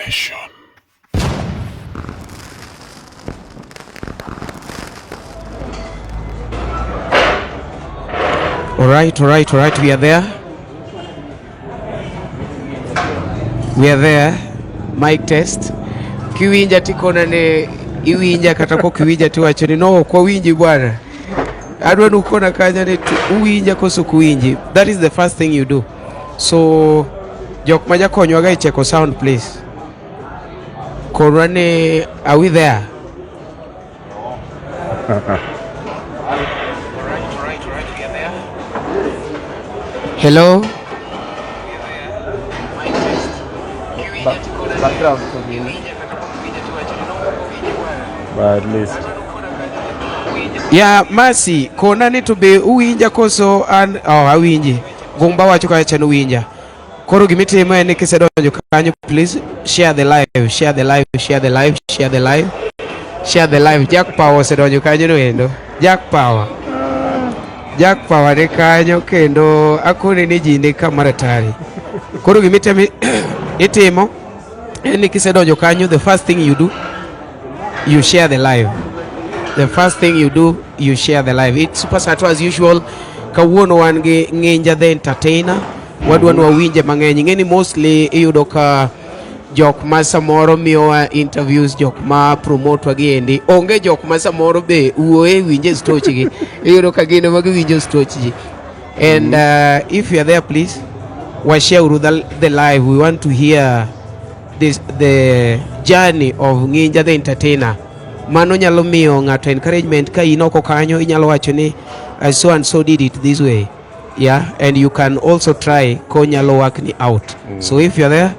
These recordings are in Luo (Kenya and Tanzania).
Nation. All right, all right, all right. We are there. We are there. Mic test. Kiwinja tikona ne iwinja kata kok iwinja tiwacho ni no ok wawinji bwana. Adwa ni ukona kanyo ni uwinja koso ok uwinji. That is the first thing you do. So jok ma jakonywa ga e cheko sound please. Konwa ni are we there? Hello? Background to gini. But at least. Ya Mercy, kona ni to be uwinja koso an oh, awinji. Gumba wacho kacha ni uwinja. Koro gimitimo en ni kisedonjo kanyo please share the live, share the live, share the live, share the live. Share the live. Jack Power osedonjo kanyo no endo. Jack Power. Jack Power ni kanyo kendo akoni ni ji ni kamoro atari. Koro gimitimo itimo en ni kisedonjo kanyo the first thing you do you share the live. The first thing you do, you share the live. It's Super Sato as usual. Kawuono wan gi Ng'inja the Entertainer. Wadwa ni wawinje mang'eny. Ing'e ni mostly iyudo ka jok ma samoro miyowa interviews, jok ma promote wa giendi. Onge jok ma samoro be wuoye winje stochgi. Iyudo ka gin ema giwinjo stochji. And if you are there, please, washare uru the live. We want to hear this, the journey of Nginja the Entertainer. Mano nyalo miyo ng'ato encouragement ka in oko kanyo inyalo wacho ni so and so did it this way. Yeah, and you can also try konyalo work ni out. So if you're there,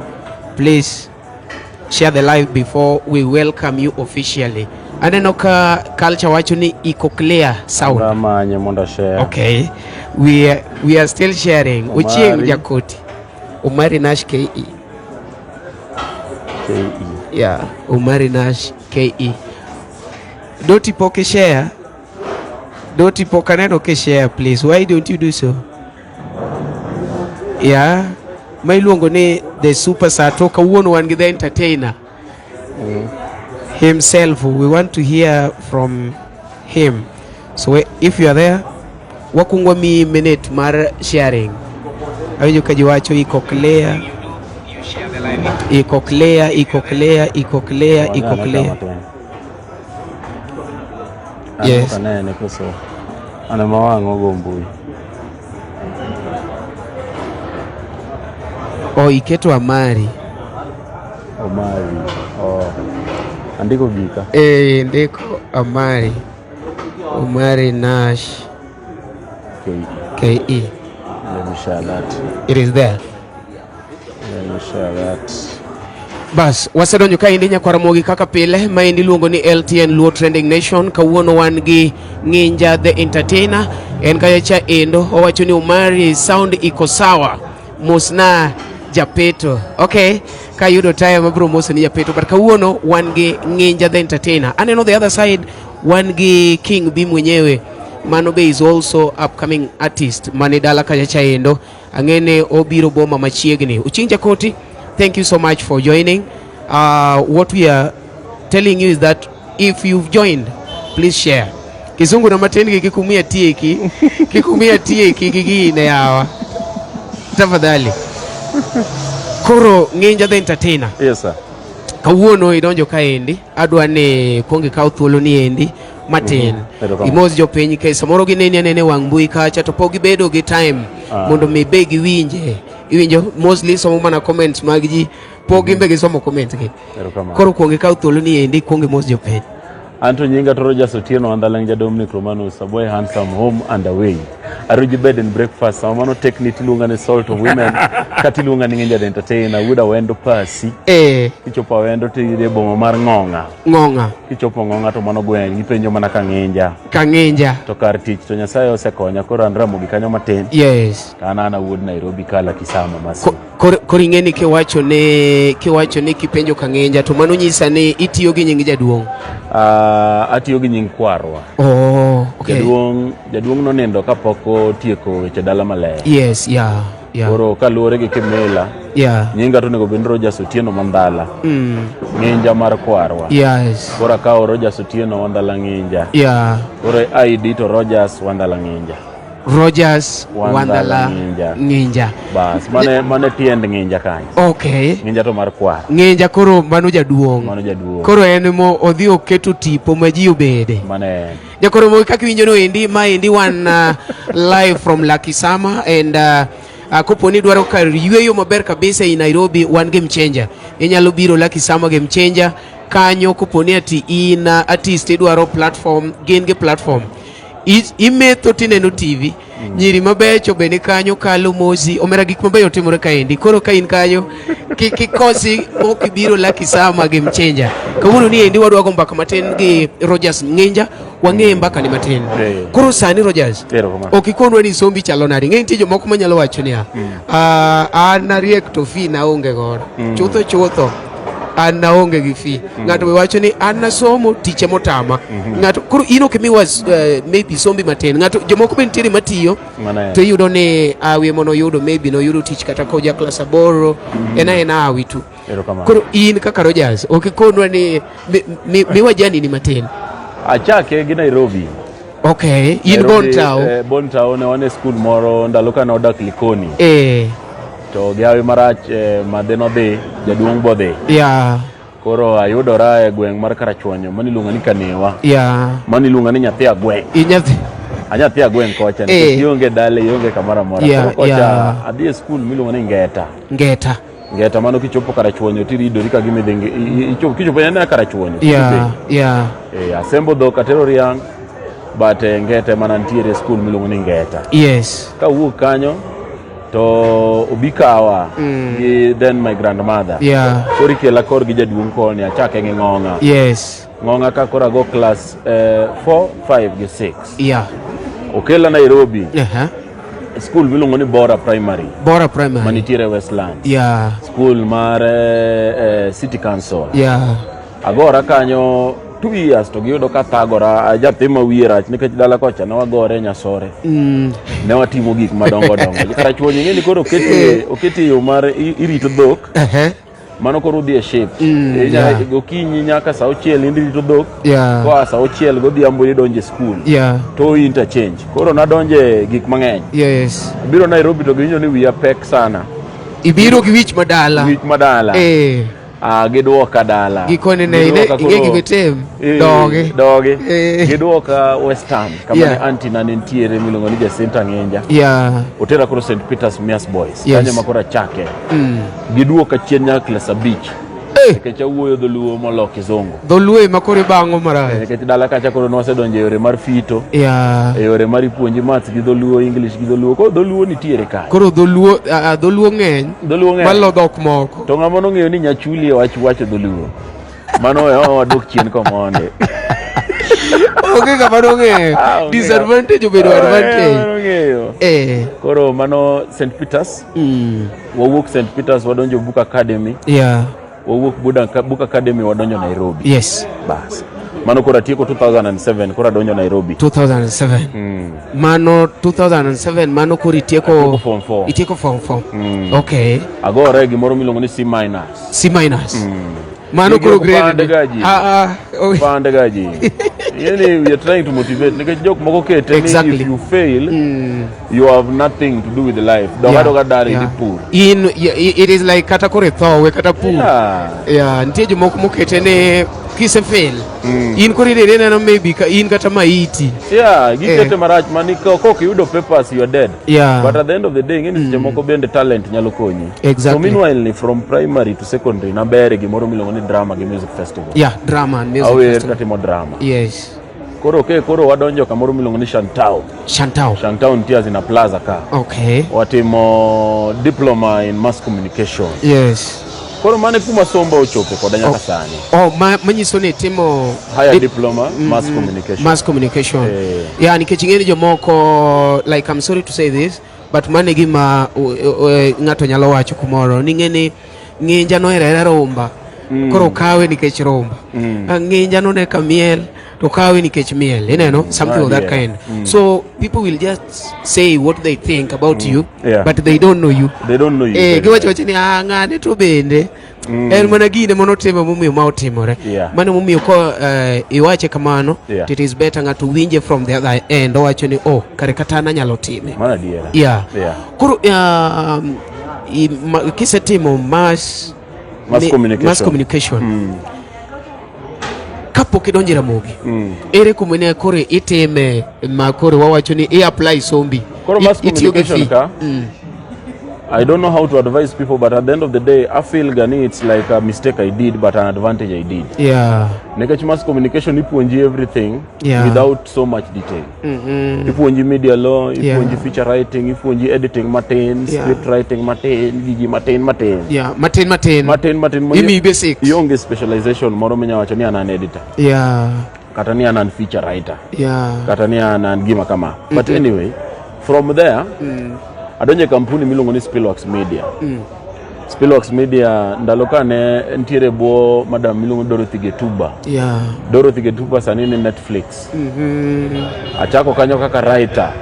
please share the live before we welcome you officially. Aneno ka culture wacho ni iko clear sound. Amanye mondo share. Okay. We are still sharing. Ochieng Omari. Jakoti. Omari Nash KE. KE. Yeah, Omari Nash KE. Doti pok share. Doti pok aneno ki share please. Why don't you do so? Yeah. Ma iluongo ni the super sato kawuono wan gi the entertainer. Himself. We want to hear from him. So if you are there, wakungo mi minute mar sharing. Awinjo ka ji wacho iko clear. Iko clear, iko clear, iko clear, iko clear. Yes. Anene koso. Ano ma wang' ogo mbui. Oh, iketo Amari. Omari. Oh. Andiko gika. Eh, ndiko Amari. Omari Nash KE. KE. Let me share that. It is there. Let me share that. Bas, wasedonjo ka endi nyakwar Ramogi kaka pile, ma endi iluongo ni LTN Luo Trending Nation. Kawuono wan gi Ng'inja the Entertainer. En kacha cha endo owacho ni Omari sound iko sawa. Mosna Japeto. Okay, kayudo time abiro moso ni Japeto, but kawuono wan gi Ng'inja the Entertainer. Aneno the other side wan gi King B mwenyewe. Mano be is also upcoming artist mane dala kacha cha endo. Ang'ene obiro boma machiegni. Ochieng Jakoti, thank you so much for joining. What we are telling you is that if you've joined, please share. Kizungu na matin gi kik umiya tieki, kik umiya tieki gi gine yawa. Tafadhali. Koro Ng'inja the Entertainer. Yes sir. Kawuono idonjo kaendi, adwa ni kuong ikaw thuolo ni endi matin. Erokamano. Imos jopiny ke samoro gineni anene wang' mbui kacha to pok gibedo gi time mondo mi be giwinje. Iwinjo mostly somo mana comments mag ji, pok gin be gisomo comments gi. Erokamano. Koro kuong ikaw thuolo ni endi kuong imos jopiny. Anto nyinga to Rogers Otieno Andaleng ja Dominic Romanus, a boy handsome home and away. Aruji bed and breakfast, sama mano tekni tiluonga ni salt of women, kata iluonga ni Ng'inja the entertainer, wuod Awendo Pasi. Kichopo Awendo to idhi e boma mar Ng'ong'a. Ng'ong'a. Kichopo Ng'ong'a to mano gweng' ipenjo mana ka Ng'inja. Ka Ng'inja. To kar tich to Nyasaye osekonya koro an Ramogi kanyo matin. Yes. To an an awuod Nairobi kala Kisama Masin. Koro ing'e ni kiwacho ni kipenjo ka Ng'inja to mano nyisa ni itiyo gi nying jaduong'. Atiyo gi nying kwarwa. Oh, okay. Jaduong' nonindo kapok otieko weche dala maler. Yes, yeah. Koro kaluwore gi kimila Nyinga to onego bed ni Rogers Otieno Mandala. Ng'inja mar kwarwa. Koro akawo Rogers Otieno Wandala Ng'inja. Koro ID to Rogers Wandala Ng'inja. Rogers Wandala Wandala Ng'inja. Ng'inja. Bas, mane tiend Ng'inja kanyo. Okay. Ng'inja to mar kwar. Ng'inja koro mano jaduong'. Mano jaduong'. Koro en mo odhi oketo tipo ma ji obede. Mane en. Jakoro mo kaka iwinjo no endi ma endi wan live from Lucky Summer and kopo ni dwaro kar yueyo maber kabisa i Nairobi, wan Game Changer. Inyalo biro Lucky Summer Game Changer kanyo kopo ni ati in artist idwaro platform, gin gi platform. Imetho tineno TV, nyiri mabecho be ni kanyo kalo mosi, omera gik mabeyo timore kaendi. Koro ka in kanyo kik ikosi mok ibiro Lucky Summer Game Changer. Kawuono ni endi wadwa go mbaka matin gi Rogers Ng'inja, wang'e mbaka ni matin. Koro sani Rogers, Erokamano. ok ikonwa ni sombi chalo nade. Ing'e nitie jomoko manyalo wacho niya, an ariek to fee naonge godo. Chutho chutho an naonge gi fee. Ng'ato be wacho ni an nasomo tich emotama. Ng'ato koro in ok imiwa maybe sombi matin. Ng'ato jomoko be nitiere matiyo Mane. to iyudo ni awi ema noyudo, maybe noyudo tich kata koja klas 8, en aena awi tu. Erokamano. Koro in kaka Rogers ok ikonwa ni miwa jani ni matin. Achake gi Nairobi. Okay, in Nairobi, Bon Town. Bon Town ne wan e skul moro ndalo ka nodak Likoni. To gi hawi marach madhe nodhi, jaduong' bodhi. Koro ayudora e gweng' mar Karachuonyo, mano iluongo ni Kanewa. Mano iluongo ni nyathi agweng'. Inyathi. Anyathi agweng' kocha nikech ionge dala, ionge kamoro amora. Koro kocha adhi e skul miluongo ni Ngeta. Ngeta. Ngeta mano kichopo Karachuonyo tiridori ka gima idhi kichopo en Karachuonyo. Asembo dhok atero riang', but Ngeta ema nitiere e skul miluongo ni Ngeta. Kawuok kanyo to obi kawa gi then my grandmother. Koro ikela kor gi jaduong' koni achake gi Ng'ong'a. Ng'ong'a ka koro ago class 4, 5 gi 6. Okela Nairobi. School miluongo ni Bora Primary. Bora Primary. Manitiere Westlands. School mar City Council. Agora kanyo 2 years to giyudo ka thagora, ajathi ma wiye rach nikech dala kocha ne wagore nyasore. Ne watimo gik madongo dongo. Karachuonyo ing'e ni koro okete yo mar irito dhok. Mano koro udhi e shift. Gokinyi nyaka saa auchiel irito dhok. Koa saa auchiel godhiambo idonjo e school. To interchange. Koro nadonje gik mang'eny. Abiro Nairobi to giwinjo ni wiya pek sana. Ibiro gi wich madala. Wich madala. Gidwoka dala. Gikone ne ing'e gima itim. Dogi. Dogi. Gidwoka Western kama ne auntie na nitiere miluongo ni Jacinta Ng'inja. Otera koro St. Peter's Mias Boys. Kanyo ma koro achake. Gidwoka chien nyaka klas 5. Nikech awuoyo dholuo molo kizungu. Dholuo ema koro ibang'o marach. Nikech dala kacha koro nwasedonjo e yore mar fito. E yore mar ipuonji maths gi dholuo, English gi dholuo. Koro dholuo nitiere kanyo. Koro dholuo ng'eny. Dholuo ng'eny. Malo dhok moko. To ng'ama nong'eyo ni nyachuli e wach wacho dholuo. Mano we wadok chien komonde. Onge ng'ama nong'eyo. Disadvantage obedo advantage. Nong'eyo. Koro mano St. Peters. Wawuok St. Peters wadonjo Book Academy. Wawuok Book Academy wadonjo Nairobi. Bas. Mano koro atieko 2007 koro adonjo Nairobi. 2007. Mano 2007 mano koro itieko Atieko form 4. Itieko form 4. Okay. Agore gimoro miluongo ni C minus. C minus. Mano koro grade. Pande Pande gaji. Yani we are trying to motivate nikech jok moko kete ni if you fail you have nothing to do with life. Doga doga dari ni pur. In it is like kata koro ithowe kata pur. Nitie jomoko mokete ni kise fail. In koro idhi neno maybe ka in kata maiti. Gikete marach mani kok iyudo papers you are dead. But at the end of the day ng'eni seche moko bende talent nyalo konyi. So meanwhile ni from primary to secondary naber e gimoro miluongo ni drama gi music festival. Drama and music Awer festival. katimo drama. Koro koro wadonjo kamoro miluongo ni Shantao. Shantao. Shantao nitie as in a plaza ka. Watimo diploma in mass communication. Koro mane kuma somba ochope koda nyaka sani. Oh, manyiso ni timo higher diploma mass communication. Mass communication. Nikech ing'e ni jomoko, like I'm sorry to say this, but mane gima ng'ato nyalo wacho kumoro ni ng'e ni Ng'inja nohero ahera rumba. Koro kawe nikech rumba. Ng'inja none kamiel. To kawe nikech miel, ineno, something of that kind. So people will just say what they think about you, but they don't know you. They don't know you. Eh, Very giwacho well. wacho ni ah, ng'ane to bende en mana gine manotimo momiyo ma otimore. Mano momiyo ko iwache kamano, it is better ng'ato winje from the other end, owacho ni oh, kare kata an anyalo time. Mano adiera. Koro kisetimo mass Mass communication. Mass communication. Kapok idonjo e Ramogi, ere kuma ne koro itime ma koro wawacho ni i apply sombi? Koro mass Itiyo gi communication fee. ka, I don't know how to advise people, but at the end of the day, I feel gani it's like a mistake I did, but an advantage I did. Nikech mass communication ipuonji everything without so much detail. Ipuonji media law, ipuonji feature writing, ipuonji editing matin, script writing matin, gigi matin matin. Yeah, matin matin. Matin matin. Imiyi basics. Ionge specialization moro minya wacho ni an an editor. Kata ni an an feature writer. Kata ni an an gima kama. But anyway, from there, adonjo e kampuni miluongo ni Spillworks Media. Spillworks Media ndalo ka ne nitiere bwo madam miluongo ni Dorothy Getuba. Dorothy Getuba sani ni Netflix. Achako kanyo kaka writer.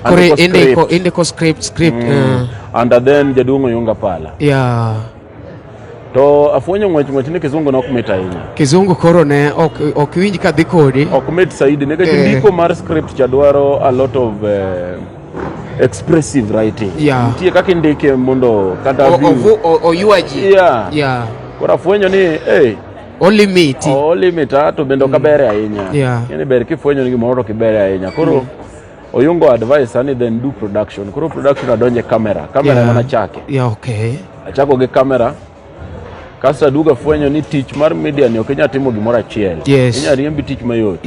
Koro Andiko script. Indiko script. And then jaduong' Oyunga Pala. To afwenyo ng'wech ng'wech ni kizungu ne ok mit ahinya. Kizungu koro ne ok winj ka dhi kodi. Ok mit saidi nikech ndiko mar script cha dwaro a lot of expressive writing. Nitie kaka indike mondo kata view. Oywa ji. Koro afwenyo ni, hey, Olimiti. Olimita to bende ok abere ahinya. Yani ber kifwenyo ni gimoro to ok ibere ahinya. Koro Oyungo advice ani then do production. Koro production adonje camera. Camera ema nachake. Achako gi camera. Kasto aduogo afwenyo ni tich mar media ni ok inyal timo gimoro achiel. Inyal riembi tich mayot.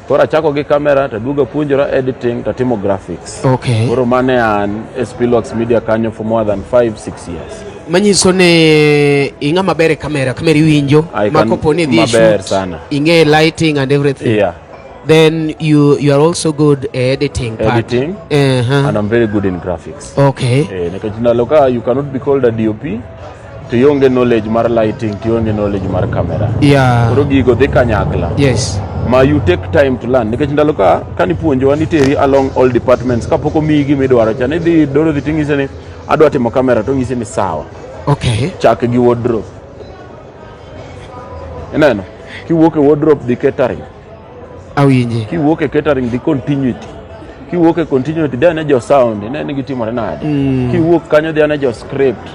Koro achako gi camera to aduogo apuonjora editing to atimo graphics. Koro mane an e Spillworks Media kanyo for more than 5-6 years. Manyiso ni ing'ama ber e camera, camera iwinjo, I ma can kopo ni idhi e maber shoot, sana. ing'e lighting and everything. Then you are also good at editing part. Editing. And I'm very good in graphics. Nikech ndalo ka you cannot be called a DOP to ionge knowledge mar lighting, to ionge knowledge mar camera. Koro gigo dhi kanyakla. Ma you take time to learn. Nikech ndalo ka kanipuonjowa niteri along all departments kapok omiyi gimidwaro cha nidhi Dorothy ting'ise ni adwa timo camera to ong'isi ni sawa. Chak gi wardrobe. Ineno? Kiwuok e wardrobe dhi catering. Awinji. Kiwuok e catering dhi continuity. Kiwuok e continuity dhi ane jo sound, ine ni gitimore nade. Kiwuok kanyo dhi ane jo script,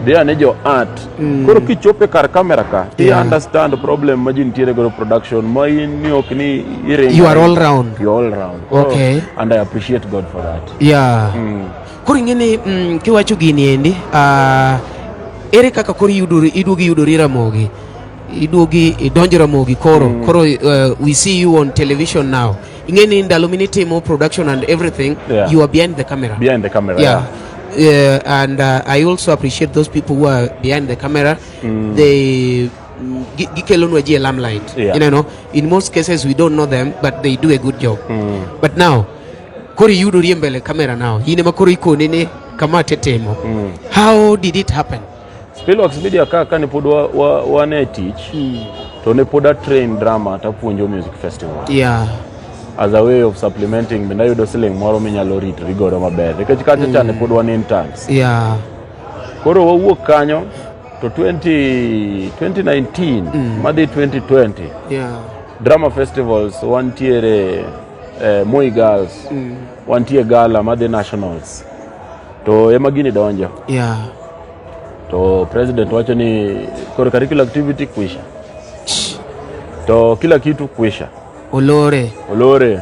dhi ane jo art. Koro kichopo e kar camera ka, ti understand problem ma ji nitiere godo production ma in ni ok ni iringo. You are all round. You are all round. Koro, and I appreciate God for that. Koro ing'e ni, kiwacho gini endi, ere kaka koro iduogi yudori Ramogi? Iduogi idonjo Ramogi koro. Koro, we see you on television now. Ing'e ni ndalo minitimo production and everything, you are behind the camera. Behind the camera, yeah. And I also appreciate those people who are behind the camera. They gikelonwa ji e limelight. You know, in most cases we don't know them, but they do a good job. But now, koro iyudori e mbele camera now. In ema koro ikone ni kama tetemo. How did it happen? Spillworks Media ka kane pod wan e tich, to ne pod a train drama tapuonjo music festival. As a way of supplementing, bende ayudo siling moro minyalo ritori godo maber. Nikech kacha cha ne pod wan interns. Koro wawuok kanyo to 2019 madhi 2020. Drama festivals wantiere, Moi Girls, wantie gala madhi nationals. To ema gini donjo. To president wacho ni koro curricular activity kwisha. To kila kitu kwisha. Olore. Olore.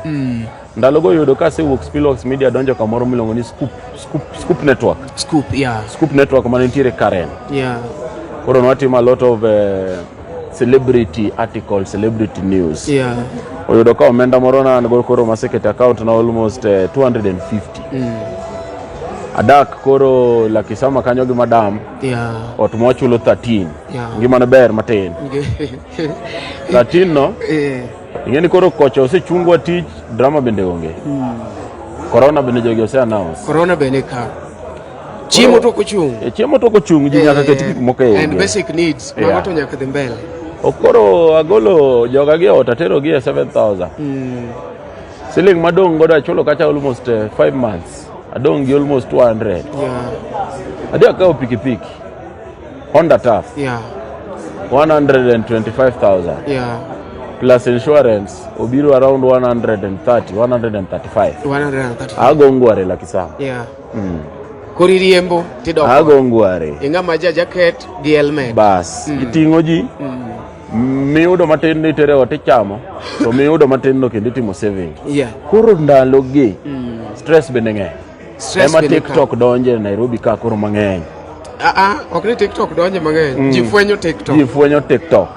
Ndalogo yudo ka asewuok Spillworks Media donjo kamoro miluongo ni Scoop Network. Scoop, yeah. Scoop Network mane nitiere Karen. Koro nwatimo a lot of celebrity articles, celebrity news. Oyudo ka omenda moro na an go koro maseketo account na almost 250. Adak koro Lakisama kanyo gi madam. Ot mwachulo 13. Ngimane ber matin. 13 no. Ing'e ni koro kocha osechungwa tich, drama bende onge. Corona bende jogi ose announce. Corona bende ka. Chiemo to ok ochung'. Chiemo to ok ochung', ji nyaka ket gik moko e And igi. basic needs, mago to nyaka dhi mbele. Okoro agolo joga gi ot atero gi e 7000. Siling madong' godo achulo kacha almost 5 months. Adong' gi almost 200. Adhi akawo pikipiki. Honda Turf. 125,000. Plus insurance obiro around 130, 135. 130. Ago ngware laki sana. Koro iriembo tidok. Ago ngware. Ing'ama ja jacket gi helmet. Bas, iting'o ji. Miyudo matin ni itere ot ichamo, to miyudo matin no kendo itimo saving. Koro ndalo gi stress bende ng'eny. Stress Ema bende ka. TikTok donje Nairobi ka koro mang'eny. Ah, ah, ok ni TikTok donje mang'eny. Ji fwenyo TikTok. Ji fwenyo TikTok.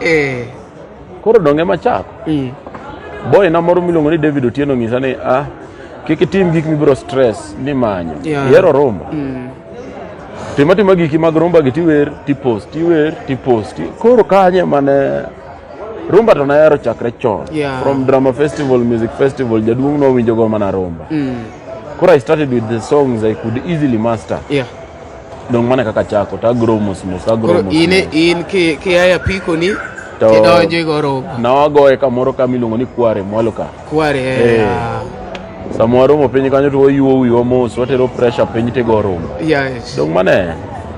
Koro donge machako. Boy na moro miluongo ni David Otieno ng'isa ni ah kik itim gik mibiro stress ni manyo. Ihero rumba. Tim atima giki mag rumba gi tiwer tipost tiwer tipost. Koro kanye mane rumba to nahero chakre chon. From drama festival, music festival, jaduong' nowinjo go mana rumba. Koro I started with the songs I could easily master. Dong' mana kaka chako to agrow mos mos agrow Koro mos in mos. in ki ki apiko ni To- tidonjo igo rumba. Nawagoye kamoro ka miluongo ni Kware mwalo ka. Kware. Eh. Sama waromo piny kanyo to wayuo wiwa mos, watero pressure piny tigo rumba. Yes. Dong' mane?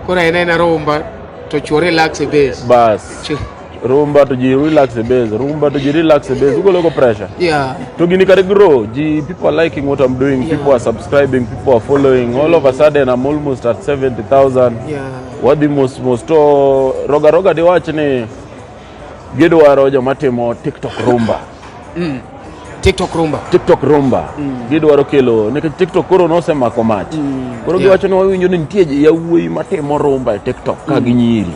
Koro en ena rumba to chuo relax e base. Bas. Rumba to ji relax e base, rumba to ji relax e base, ugolo go pressure. To gini kare grow, ji people are liking what I'm doing, people are subscribing, people are following. All of a sudden I'm almost at 70,000. Wadhi mos mos to roga roga diwach ni gidwaro joma timo TikTok rumba. TikTok rumba. TikTok rumba. Gidwaro kelo nikech TikTok koro nosemako mach. Koro giwacho ni wawinjo ni nitie yawuoyi matimo rumba e TikTok ka gi nyiri.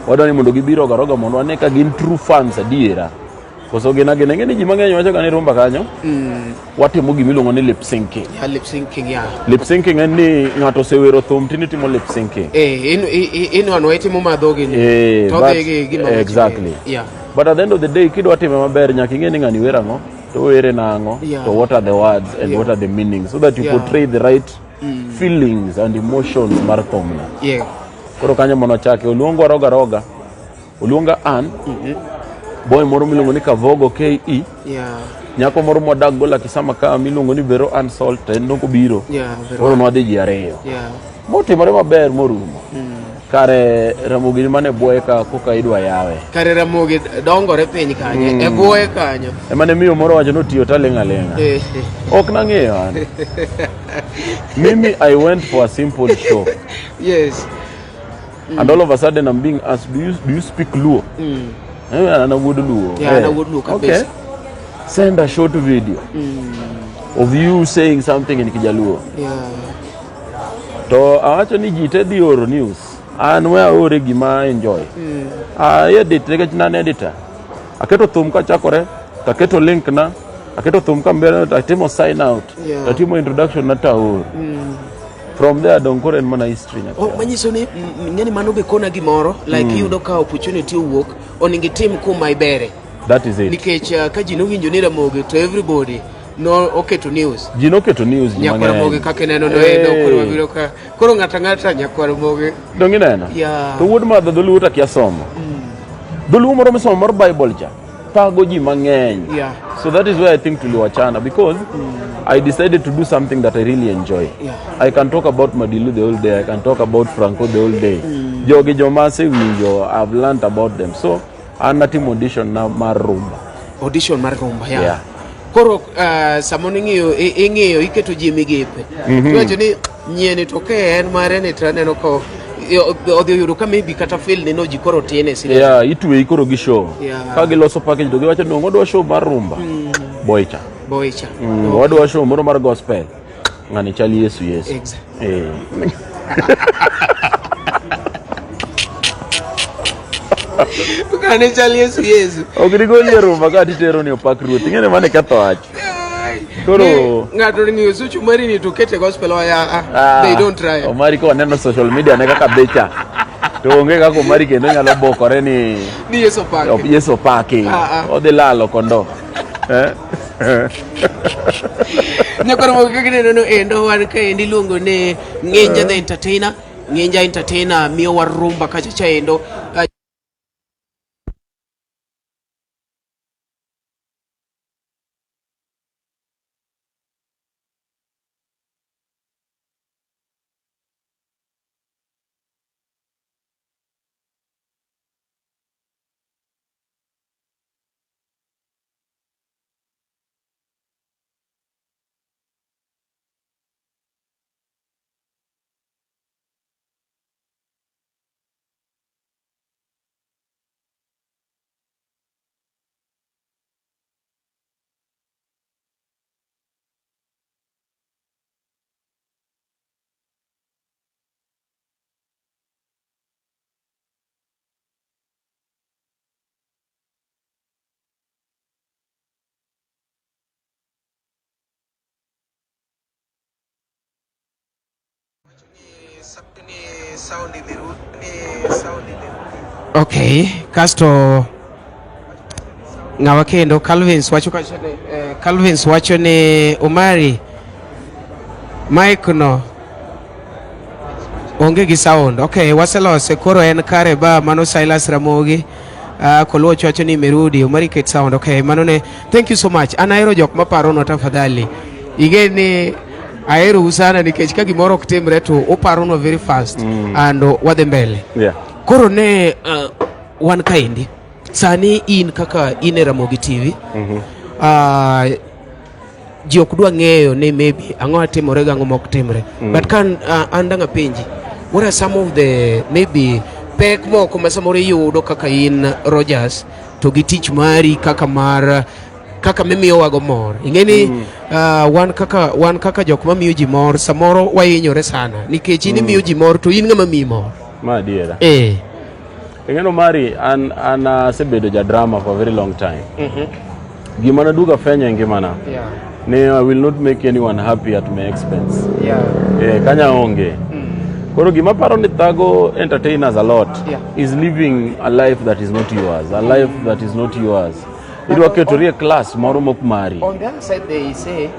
Wadwa ni mondo gibi roga roga mondo wane ka gin true fans adiera. Koso gin agina ing'e ni ji mang'eny wacho ga ni rumba kanyo watimo gima iluongo ni lip syncing. Yeah, lip syncing, yeah. Lip syncing en ni ng'ato osewero thum tini timo lip syncing. Eh, inwano itimo madhogi ni. Eh, To odhi gi gima wacho. Exactly. But at the end of the day kidwa time maber nyaka ing'e ni ng'ani wer ang'o to were nang'o to what are the words and what are the meanings so that you portray the right feelings and emotions mar thumno. Koro kanyo mono chake oluongwa roga roga oluonga an boy moro miluongo ni Kavogo KE nyako moro mwadak go Lakisama ka miluongo ni Vero Ann Salt en nokobiro. Vero. Koro nwadhi ji ariyo. Motimore maber morumo. Kare Ramogi mane bwoye ka koka idwa yawe. Kare Ramogi dongore piny kanyo, e bwoye kanyo. Ema ne miyo moro wacho notiyo taling' aling'a. Ok nang'eyo an. Mimi I went for a simple show. And all of a sudden I'm being asked, do you speak Luo? An awuod Luo. Yeah, an awuod Luo Okay. kabisa. Send a short video of you saying something in Kijaluo. To awacho ni ji te dhi oro news. An we aore gima enjoy. Edit nikech nan editor. Aketo thum kachakore, to aketo link na, aketo thum ka mbele, to atimo sign out, to atimo introduction na taor. From there dong koro en mana history nyaka. Oh, manyiso ni ng'eni mano be kona gimoro like iyudo ka opportunity owuok onego itim kuma ibere. That is it. Nikech ka ji nowinjo ni Ramogi to everybody no oketo news. Ji noketo news ji Nyakwar mang'eny. Ramogi kaka ineno no endo koro wabiro ka koro ng'ato ang'ata nyakwar Ramogi. Dong ineno? To wuod madho dholuo to akia somo. Dholuo moro misomo mar Bible cha thago ji mang'eny. So that is where I think tuliwachana because I decided to do something that I really enjoy. I can talk about Madilu the whole day. I can talk about Franco the whole day. Jogi joma asewinjo, I've learnt about them. So an natimo audition na mar rumba. Audition mar rumba, yeah. Koro samo ing'iyo ing'iyo iketo ji e migepe. Iwacho ni nyieni to ka en mare ni to aneno ka odhi oyudo ka maybe kata feel ni no ji koro tine serious. Yeah, itweyi koro gi show. Yeah. Ka giloso package to giwacho ni wadwa show mar rumba. Boycha. Boycha. Wadwa show moro mar gospel. Ng'ani chal Yesu Yesu. Exactly. Ng'ani chal Yesu Yesu. Ok digol e rumba ka titero ni opak ruoth. Ing'e ni mano iketho wach. Koro ng'ato ng'iyo suchu mari ni to kete gospel oya, they don't try. Omari ka waneno social media ne kaka becha. To onge kaka Omari kendo nyalo bokore ni ni Yesu opaki. Yesu opaki. Odhi lalo kondo. Nyakwar mogo kaka ineno no endo wan kaendi iluongo ni Ng'inja the ' Entertainer. Ng'inja Entertainer miyowa rumba kacha cha endo. Okay, kasto ng'awa kendo Calvins wacho kacha ni Calvins wacho ni Omari mic no onge gi sound. Okay, waselose koro en kare ba mano Silas Ramogi. Koluoch wacho ni Merudi Omari ket sound. Okay, mano ne thank you so much. An ahero jok maparonwa tafadhali. Ing'e ni aherou sana nikech ka gimoro ok timre to uparonwa very fast and wadhi mbele. Yeah. Koro ne wan kaendi sani in kaka in e Ramogi TV ji ok dwa ng'eyo ni maybe ang'o timore gi ang'o mok timre but kan an dang' apenji what are some of the maybe pek moko ma samoro iyudo kaka in Rogers to gi tich mari kaka mar kaka mimiyowago mor ing'e ni wan kaka jok mamiyo ji mor samoro wahinyore sana nikech in imiyo ji mor to in ng'ama miyi mor. Ma adiera. Eh. Ing'eno Mari, an asebedo ja drama for a very long time. Gima naduogo afwenyo e ngimana ni I will not make anyone happy at my expense. Eh, kanya onge. Koro gima paro ni thago entertainers a lot is living a life that is not yours, a life that is not yours. Idwa ketori e class moro mok mari. On the other side they say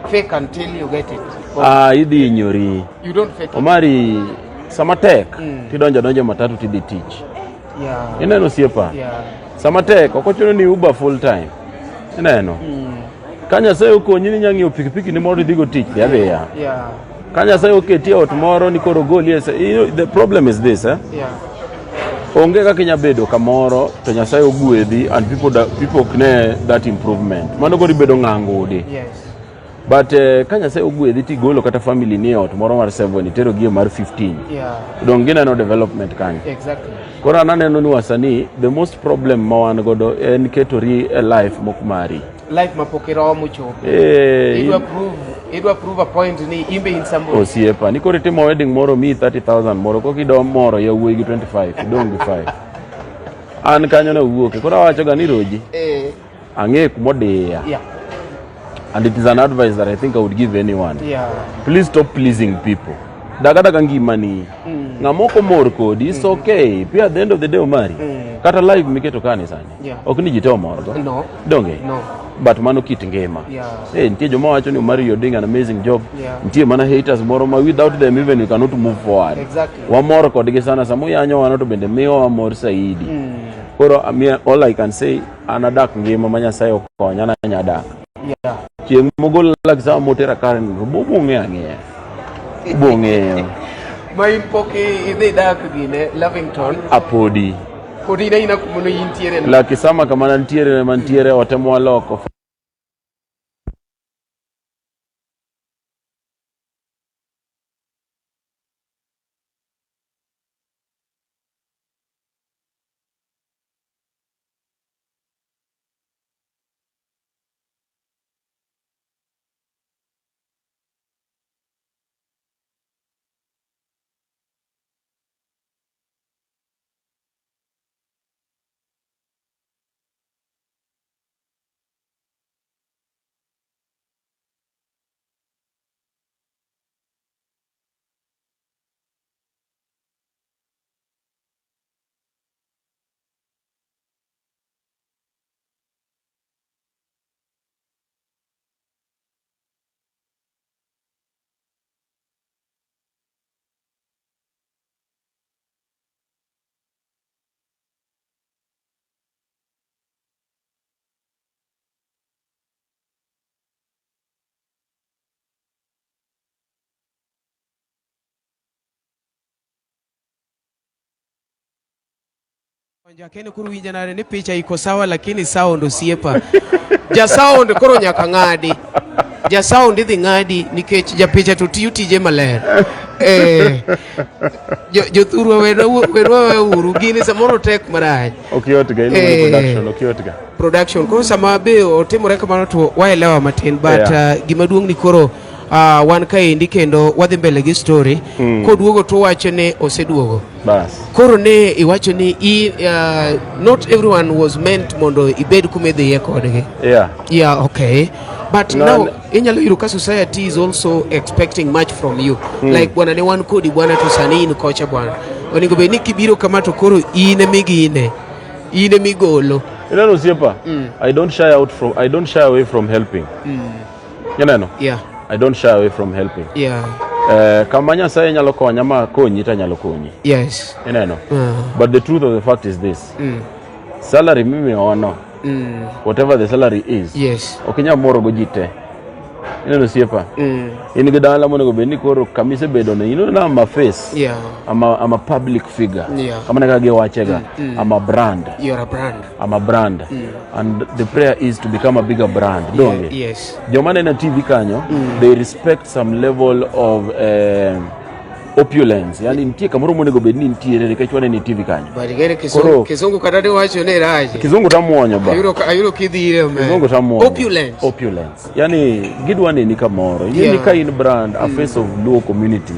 fake until you get it. Ah, idhi hinyori. You don't fake it. Omari, sama tek, tidonjo donjo matatu tidhi tich. Ineno osiepa? Sama tek, ok ochuno ni Uber full time. Ineno? Ka Nyasaye okonyi ni inya ng'iewo pikipiki ni moro idhigo tich, dhi adhiya. Ka Nyasaye oketi e ot moro ni koro ogoli e you know, the problem is this, eh? Onge kaka inya bedo kamoro to Nyasaye ogwedhi and people ok ne that improvement. Mano koro ibedo ng'angudi. But ka Nyasaye ogwedhi tigolo kata family ni e ot moro mar 7 itero gi e mar 15. Dong gineno development kanyo. Koro an aneno ni wasanii the most problem ma wan godo en ketori e life mok mari. Life mapok iromo chopo. Eh, Idwa prove a point ni imbe in somebody. Osiepa, ni koro itimo wedding moro miyi 30,000 moro koka idwa moro yawuoyi gi 25, idong' gi 5. An kanyo ne owuoke, koro awacho ga ni Roji, ang'e kumodiya. And it is an advice that I think I would give anyone. Please stop pleasing people. Daga daga ngimani. Ng'ama ok omor kodi, it's okay. Pia at the end of the day Omari, kata live miketo kani sani. Ok ni ji te omorgo. No. Donge? No. But mano kit ngima. Eh, nitie joma wacho ni Omari you're doing an amazing job. Nitie mana haters moro ma without them even you cannot move forward. Wamor kodgi sana sama uyanyo wano to bende miyo wamor saidi. Koro all I can say an adak ngima ma Nyasaye okonya na anya dak. Chieng' mogol lak sama motera kare no bong'e ang'eya. Bong'eyo. Ma in pok idhi dak gine Lavington. Apodi. Pod in aina kuma no intiere no. Lakisama kama nantiere mantiere otemo waloko. Jakeni koro winja nade ni picha iko sawa lakini sound osiepa. Ja sound koro nyaka ng'adi. Ja sound idhi ng'adi nikech ja picha to tiyo tije maler. Eh, jothurwa wenwa weuru gini samoro tek marach. Ok yot ga, iluongo ni production, ok yot ga. Production koro sama be otimore kamano to waelewa matin but gima duong' ni koro wan kaendi kendo wadhi mbele gi story. Koduogo to wacho ni oseduogo. Bas. Koro ne iwacho ni not everyone was meant mondo ibed kuma idhiye kodgi. Yeah, okay. But No, now inyalo yudo ka society is also expecting much from you. Like bwana ne wan kodi bwana to sani in kocha bwana. Onego bed ni kibiro kama to koro in emigine. In emigolo. Ineno osiepa, I don't shy away from helping. Ineno? Yeah. I don't shy away from helping. Yeah. Kama Nyasaye nyalo konya ma konyi to anyalo konyi. Yes. Ineno? But the truth of the fact is this. Salary mimiyowa whatever the salary is, ok inyal moro go ji te. Ineno osiepa? In gi dala monego bed ni koro kamisebedo no, you know now I'm a face. I'm a public figure. Kamano kaka giwachega. I'm a brand. You're a brand. I'm a brand. And the prayer is to become a bigger brand. Donge? Yes. Joma neno TV kanyo, they respect some level of opulence. Yani nitie kamoro monego bed ni nitiere nikech waneno e TV kanyo. But ing'e Koro- kizungu, kizungu kata diwacho ni rach. Kizungu tamuonyo ba. Ayudo kidhire man. Kizungu tamuonyo. Opulence. Opulence. Yani gidwa neni kamoro. Ing'e ni ka in brand, a face of Luo community.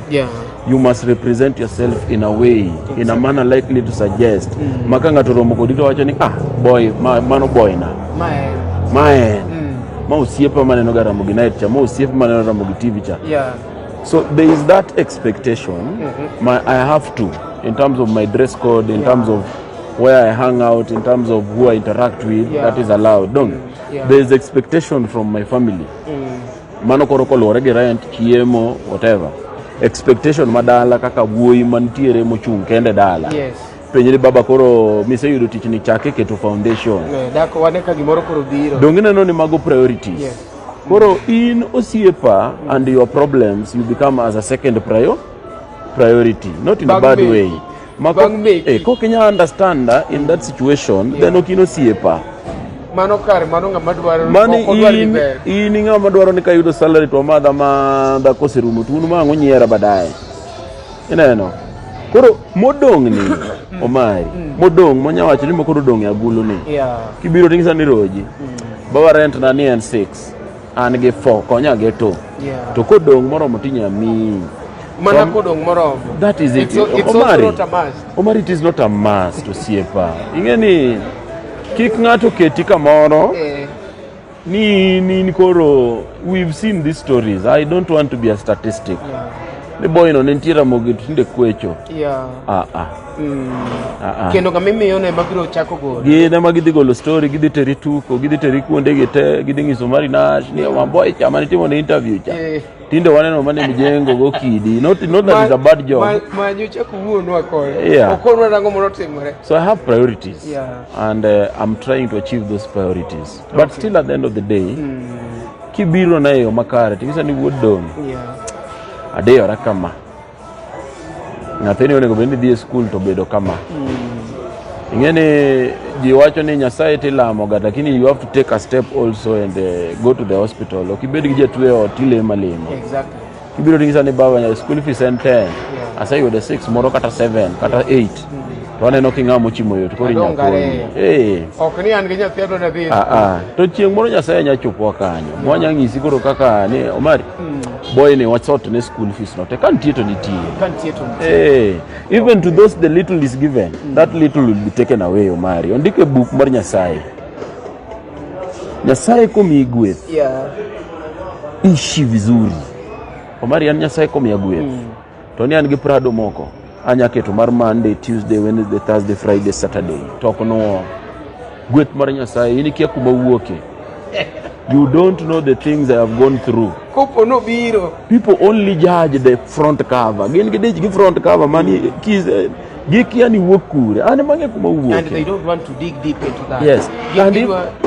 You must represent yourself in a way, in a manner likely to suggest. Maka ng'ato romo kodi to wacho ni ah, boy, mano boy na. Ma en. Ma en. Ma osiepa maneno ga Ramogi Night cha, ma osiepa maneno Ramogi TV cha. So there is that expectation. I have to, in terms of my dress code, in terms of where I hang out, in terms of who I interact with, that is allowed. Don't. There is expectation from my family. Mano koro koluwore gi rent, chiemo, whatever. Expectation madala kaka wuoyi mantiere mochung' kende dala. Penj ni baba koro miseyudo tich ni chake keto foundation. Dak wane ka gimoro koro biro. Donge ineno ni mago priorities. Koro in osiepa and your problems you become as a second priority, not in a Bang' bad meki. way. Ma Bang' meki. Kok inya understand in that situation, then ok in osiepa. Mano kare, mano ng'ama dwaro Mani ok odwar in, giber. in ng'ama dwaro ni kayudo salary to amadh amadha koserumo to un ma ang' unyiera baadaye. Ineno? Koro modong' ni Omari, modong' monya wacho ni mokoro odong' e agulu ni. Kibiro ting'isa ni roji. Baba rent na ni en 6. An gi 4, konya gi 2. To kodong' moromo tinya miyi. Mana kodong' moromo. That is it. It's also Omari. not a must. Omari, it is not a must osiepa. Ing'e ni kik ng'ato keti kamoro ni in koro we've seen these stories. I don't want to be a statistic. Ni boy no ne nitie Ramogi to tinde kwecho. Ah ah. Ah, ah. Kendo ng'ama imiyo no ema biro chako golo. Gin ema gidhi golo story, gidhi teri tuko, gidhi teri kuonde gi te, gidhi nyiso Mari Nash ni boy cha mane itimo ne interview cha. Tinde waneno mane mjengo go kidi. Not that it's a bad job. Manyo chako wuonwa kore. Okonwa nang'o moro timore. So I have priorities. And I'm trying to achieve those priorities. But still at the end of the day, kibiro na e yo makare, ting'isa ni wuod dong', adeyora kama. Nyathini onego bed ni dhi e skul to bedo kama. Ing'e ni ji wacho ni Nyasaye tilamo ga, lakini you have to take a step also and go to the hospital. Ok ibed gi jatuo e ot tilemo alema. Kibiro ting'isa ni baba school fees en 10. Aseyudo 6 moro kata 7 kata 8. To aneno king'ama mochimo yot koro inya Adong' konyi. ariyo. Ok ni an gi nyathi adwa nadhi. Ah, ah. To chieng' moro Nyasaye nya chopowa kanyo. Mwanya ng'isi koro kaka ni Omari. Boy ni wasort ne school fees no. Te ka nitie to nitie. Ka nitie to nitie. Even to those the little is given, that little will be taken away Omari. Ondike e buk mar Nyasaye. Nyasaye komiyi gweth, ishi vizuri. Omari an Nyasaye komiya gweth. To ni an gi Prado moko. Anya keto mar Monday, Tuesday, Wednesday, Thursday, Friday, Saturday. To ok nuo. Gweth mar Nyasaye, in ikia kuma wuoke. You don't know the things I have gone through. Kopo nobiro. People only judge the front cover. Gin gidich gi front cover mani kis gikia ni wuok kure. An ema ang'e kuma wuoke. And they don't want to dig deep into that. Yes. And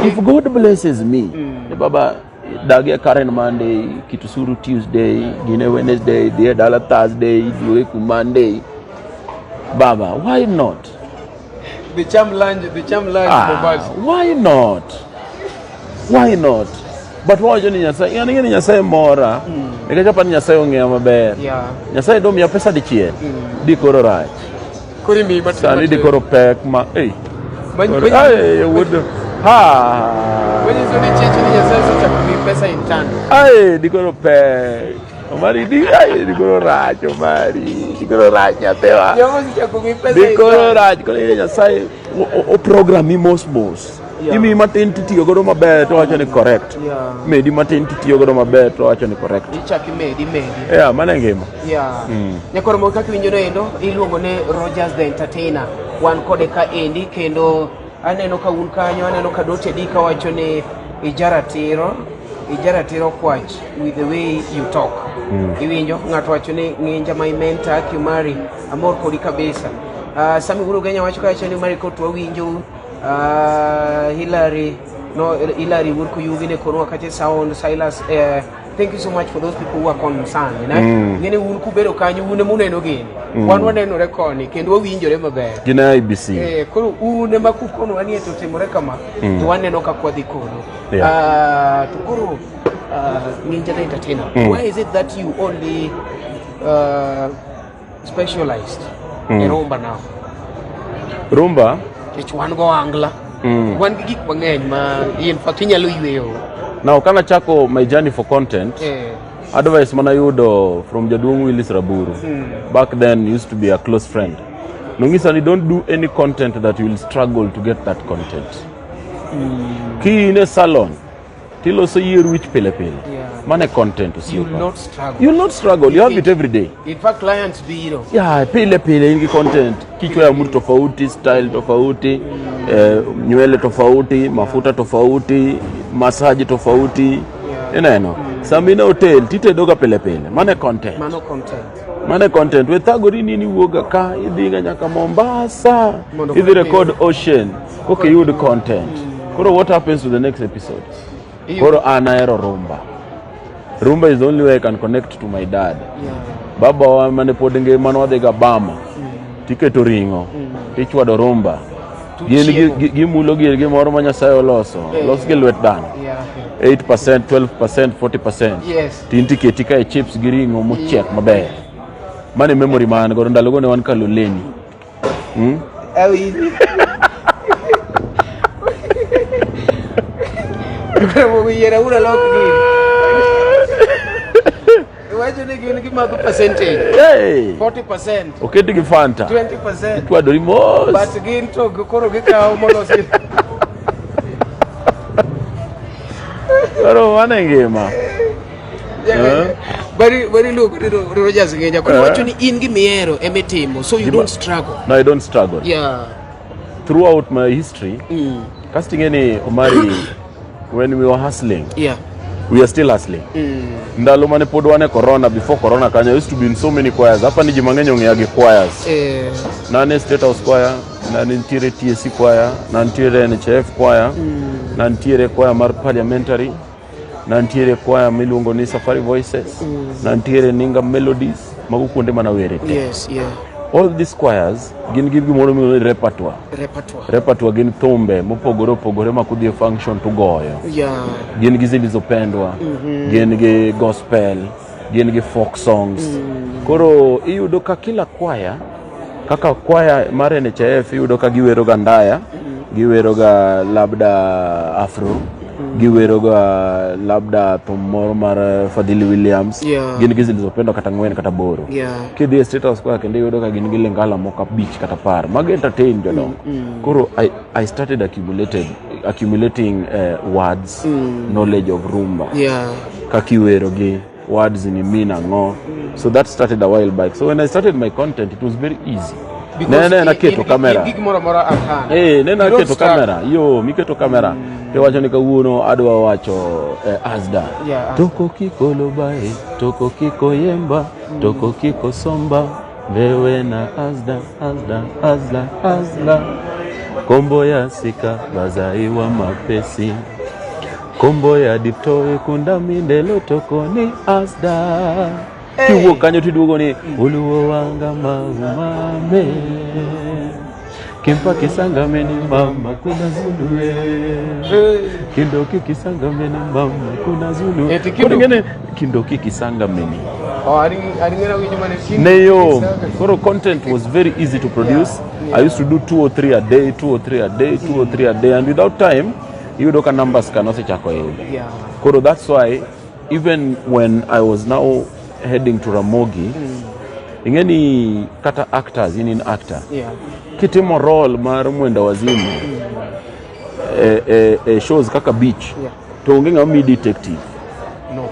if God blesses me, ni baba dagie Karen Monday, Kitusuru Tuesday, Gine Wednesday, dhie dala Thursday, duoge ku Monday. Baba, why not? The cham lunch, the cham lunch Mombasa. Why not? Why not? But wawacho ni Nyasaye, an ing'e ni Nyasaye mora, nikech aparo ni Nyasaye ong'eya maber. Nyasaye domiya pesa dichiel, di koro rach. Koro imiyi matin Sani di matin. koro pek ma, ei. Koro, ai, wuod, ha. Manyiso ni chich ni Nyasaye osechako miyi pesa in turn. Ai, di koro pek. Omari, di, ai, di koro rach, Omari. Di koro rach, nyathiwa. Jehova osechako miyi pesa Di in koro turn. rach, koro ing'e Nyasaye o programi mos mos. Yeah. Imiyi matin titiyo godo maber to wacho ni correct. Yeah. Medi matin titiyo godo maber to wacho ni correct. Ichak imedi imedi. Yeah, mano e ngima. Yeah. Nyakoro moko kaka iwinjo noendo iluongo ni Rogers the Entertainer. Wan kode ka endi kendo aneno ka un kanyo aneno ka Dote Dika wacho ni ijaratiro ijaratiro kwach with the way you talk. Iwinjo ng'ato wacho ni ng'inja my mentor Kiumari amor kodi kabisa. Sami Uhuru Kenya wacho kacha ni Mari Kotu wawinjo Hillary no Hillary Wuod Kuyugi ne konwa kacha sound Silas thank you so much for those people who are concerned ne ng'eni un kubedo kanyo un ema uneno gini wan wanenore koni kendo wawinjore maber. Gin e IBC. Koro un ema kukonwa ni to otimore kama to waneno kaka wadhi kono. Yeah. To koro Ng'inja the Entertainer, why is it that you only specialized e rumba now? Rumba. Nikech wan go angla wan gi gik mang'eny ma in fact inyalo yweyo. Now kana chako my journey for content, advice manayudo from jaduong' Willis Raburu back then used to be a close friend. Nong'isa ni don't do any content that you will struggle to get that content. Ki in e salon tiloso yier wich pile pile. Mano e content You will osiepa. not struggle. You will not struggle, you have it every day. In fact, clients biro. Yeah, pile pile in gi content. Kichwa ya mtu tofauti, style tofauti, nywele tofauti, mafuta tofauti, massage tofauti. Ineno? Sama in e hotel titedoga pile pile. Mano e content. Mano content. Mano e content. We thagori ni niwuoga ka idhiga nyaka Mombasa. Mondo Idhi koro record Ocean. Koka iyud content. Koro what happens to the next episode? Koro an ahero rumba. Rumba is the only way I can connect to my dad. Baba wa mane pod ngima ne wadhiga Bama. Tiketo ring'o. Tichwado rumba. Gin Tuchiemo. gimulo gir gimoro ma Nyasaye oloso. Los gi lwet dhano. 8%, 12%, 40%. Yes. Tin tiketi kae chips gi ring'o mochiek maber. Mano e memory ma an godo ndalogo ne wan Kaloleni. Awinji. Koro yiera ura lok gini. Iwacho ni gin gimadho percentage. Hey! 40%, Oket gi Fanta. 20%. Ichwadori mos. But gin to koro gikawo molosi. Koro mano e ngima. Bari luongo ni Rogers Ng'enya. Koro iwacho ni in gimihero emitimo, so you don't struggle. No, I don't struggle. Throughout my history, casting any Omari, when we were hustling, we are still hustling. Ndalo mane pod wan e corona, before corona kanyo, I used to be in so many choirs. Hapa ni ji mang'eny ong'eya gi choirs. Nane State House Choir, na nitiere TSC Choir, na nitiere NHF Choir, na nitiere choir mar Parliamentary, na nitiere choir miluongo ni Safari Voices, na nitiere Ninga Melodies, mago kuonde mana were te. All these choirs gin gi gimoro miluongo ni repertoire. Repertoire. Repertoire gin thumbe mopogore opogore ma kudhi e function tugoyo. Gin gi zilizopendwa, gin gi gospel, gin gi folk songs. Koro iyudo ka kila choir, kaka choir mar NHIF iyudo ka giwero ga ndaya, giwero ga labda afro, giwero ga labda thum moro mar Fadhili Williams, gin gi zilizopendwa kata 4 kata 8. Kidhi e State House Choir kendo iyudo ka gin gi lingala moko 5 kata 10 mago entertain jodongo. Koro I started accumulating words, knowledge of rumba. Kaka iwero gi words ni mean ang'o. So that started a while back. So when I started my content, it was very easy. Because Ne naketo camera. in gimoro amora at hand. Ne You don't naketo struggle. camera. Yo, miketo camera. Tiwacho ni kawuono adwa wacho Asda. Yeah, Asda. Toko kiko lobae, toko kiko yemba, toko kiko somba, lewe na Asda, Asda, Asda, Asda. Kombo ya sika bazaiwa mapesi. Kombo ya diptoe kunda mindelo toko ni Asda. Kiwuok kanyo tiduogo ni uluo wanga maumame. Kimpa kisangameni mama kuna zulue. Kindoki kisangameni mama kuna zulu. Eti kindo- Koro ing'e ni kindoki kisangameni. Oh, aring'era winjo mane kind- Neyo. Koro content was very easy to produce. I used to do 2 or 3 a day, 2 or 3 a day, 2 or 3 a day, and without time iyudo ka numbers ka nosechako idho. Koro that's why even when I was now heading to Ramogi, ing'e ni kata actors, in actor, kitimo role mar mwenda wazimu, e shows kaka beach to onge ng'ama miyi detective. No.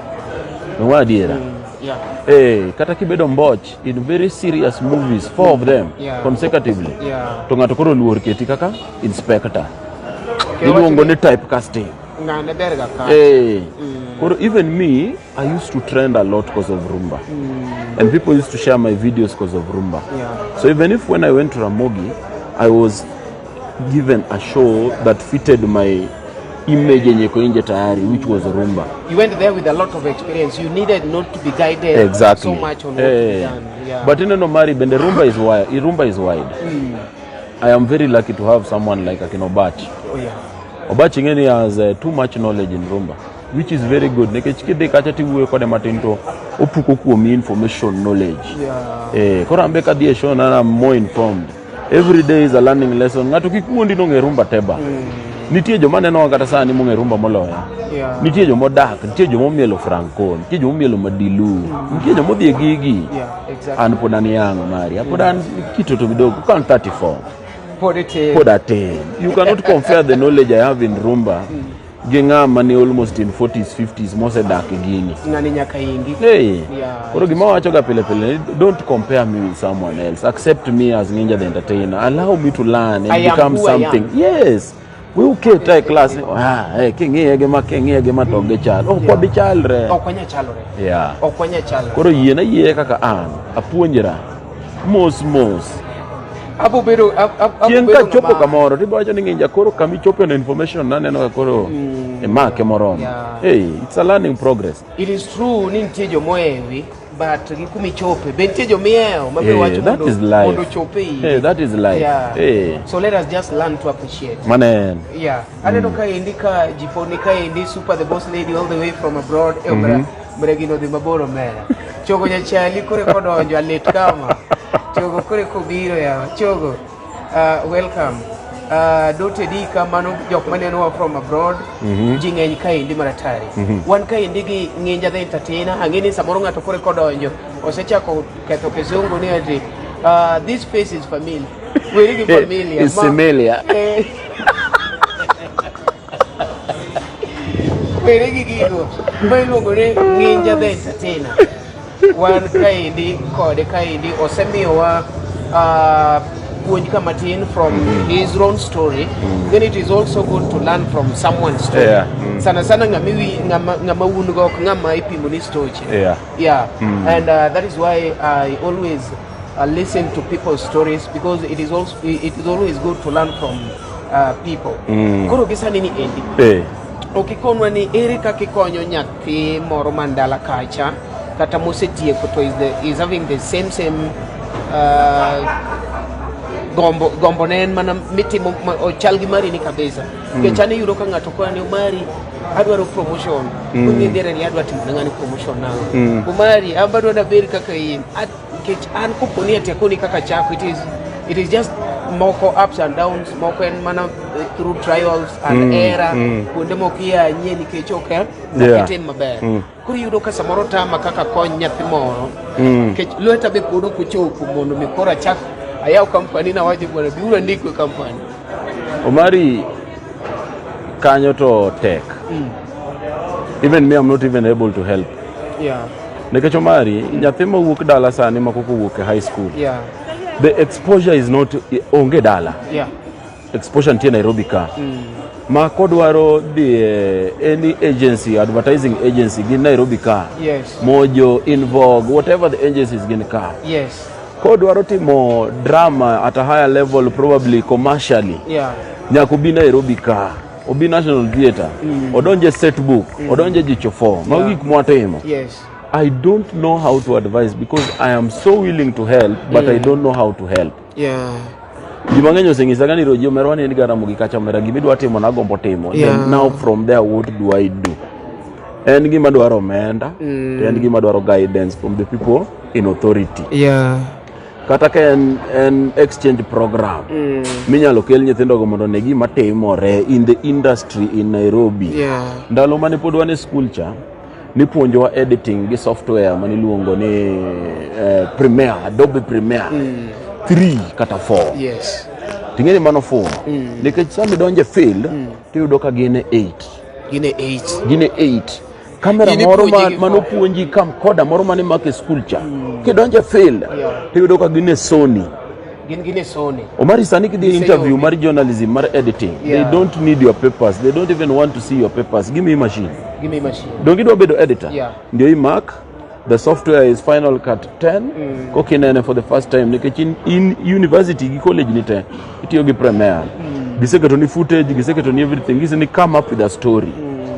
Donge adiera? Yeah. Kata kibedo mboch in very serious movies, four of them consecutively, to ng'ato koro luor keti kaka inspector. Okay, Iluongo ni typecasting. Ng'ane ber ga ka. Koro even me, I used to trend a lot because of rumba. And people used to share my videos because of rumba. So even if when I went to Ramogi, I was given a show that fitted my image yenye iko nje tayari, which was rumba. You went there with a lot of experience. You needed not to be guided so much on what to be done. But ineno Mari bende rumba is wide. Rumba is wide. I am very lucky to have someone like Akin Obach. Oh, yeah. Obach ing'eni has too much knowledge in rumba, which is very good. Nikech kidhi kacha tiwuoyo kode matin to opuko kuomi information knowledge. Koro an be kadhi e show na I'm more informed. Every day is a learning lesson. Ng'ato kik wuondi ni ong'e rumba te ba. Nitie joma nenowa kata sani mong'e rumba moloya. Nitie joma odak, nitie joma omielo Franco, nitie joma omielo Madilu, nitie joma odhi e gigi. An pod an young Mari, pod an kitoto midogo, ka an 34. Pod itin. Pod atin. You cannot compare the knowledge I have in rumba gi ng'ama ni almost in 40s, 50s mosedak e gini. Ng'ani nyaka ingi. Hey. Koro gima wacho ga pile pile, don't compare me with someone else. Accept me as Nginja the Entertainer. Allow me to learn and I am become who I am. something. Yes. We uketa e class. King'iye gi ma king'iye gi ma to ok gichal. Ok wabi chalre. Ok wanyal chalore. Ok wanyal chalore. Koro yiena yie kaka an. Apuonjra. Mos mos. Abo bedo abo Chieng' bedo kachopo ng'ama- kamoro tibo wacho ni Nginja koro kamichope no information naneno ka koro imake moromo. Hey, it's a learning progress. It is true ni nitie jomohewi but gi kumichope be nitie jomiewo ma be wacho That is life. mondo ochope iri. That is life. So let us just learn to appreciate. Manen. Aneno kaendi ka jiponi kaendi super the boss lady all the way from abroad. Omera gino dhi mabor omera. Chogo nyachali kore kodonjo alit kama. Chogo kore kobiro yawa. Chogo. Welcome. Dote di ka mano jok manenowa from abroad. Ji ng'eny kaendi maratari. Wan kaendi gi Nginja the Entertainer. Ang'e ni samoro ng'ato kore kodonjo osechako ketho kizungu ni ati this face is familiar. Weri gi familiar. It's familiar. Weri gi gigo. Ma iluongo ni Nginja the Entertainer. Wan kaendi kode kaendi osemiyowa puonj ka matin from his own story. Then it is also good to learn from someone's story. Sana sana ng'ama un go ok ng'ama ipimo ni stoche. And that is why I always listen to people's stories, because it is always good to learn from people. Koro gi sani ni endi. Ok ikonwa ni ere kaka ikonyo nyathi moro man dala kacha kata mosetieko to is having the same gombo ne en mana mitimo ochal gi mari ni kabisa. Nikech an iyudo ka ng'ato koa ni Omari adwaro promotion. Kung'e dhiere ni adwa timo ne ng'ani promotion nang'o. Omari an be adwa nabed kaka in. Nikech an kopo ni ati akoni kaka chako, it is just moko ups and downs, moko en mana through trials and error, kuonde moko iyanye nikech ok itim maber. Koro iyudo ka samoro tama kaka kony nyathi moro. Nikech lweta be pod ok ochopo mondo mi koro achak ayaw company na wacho bwana biuru andikwe company. Omari kanyo to tek. Even me, I'm not even able to help. Nikech Omari, nyathi mawuok dala sani ma koko owuok e high school. The exposure is not onge dala. Exposure nitie Nairobi ka. Ma kodwaro dhi e any agency, advertising agency gin Nairobi ka. Mojo, Invogue, whatever the agencies gin ka. Kodwaro timo drama at a higher level, probably commercially. Nyaka obi Nairobi ka. Obi National Theatre. Odonje set book. Odonje Jicho 4. Mago gik mwatimo. I don't know how to advise because I am so willing to help, but I don't know how to help. Ji mang'eny oseng'isa ga ni Roji omerwa ni en ga Ramogi kacha omera gimidwa timo nagombo timo. Then now from there what do I do? En gima dwaro omenda, to en gima dwaro guidance from the people in authority. Kata ka en exchange program minyalo kel nyithindogo mondo ne gima timore in the industry in Nairobi. Ndalo mane pod wan e school cha, nipuonjowa editing gi software maniluongo ni Premiere, Adobe Premiere 3 kata 4. Ting'e ni mano fuwo. Nikech sama idonjo e field, tiyudo ka gin e 8. Gin e 8. Gin e 8. Kamera In moro ipuonji ma, gi manopuonji camcorder moro mane imako e skul cha. Kidonjo e field, Yeah. tiyudo ka gin e Sony. Gin e Sony. Omari sani kidhi e Giseyogi. interview mar journalism mar editing, Yeah. they don't need your papers, they don't even want to see your papers. Give me machine. Give me machine. Donge idwa bedo editor? Yeah. Ndio imak the software is Final Cut 10 kokinene for the first time nikech in university gi college ni te itiyo gi Premiere. Giseketo ni footage, giseketo ni everything, gise ni come up with a story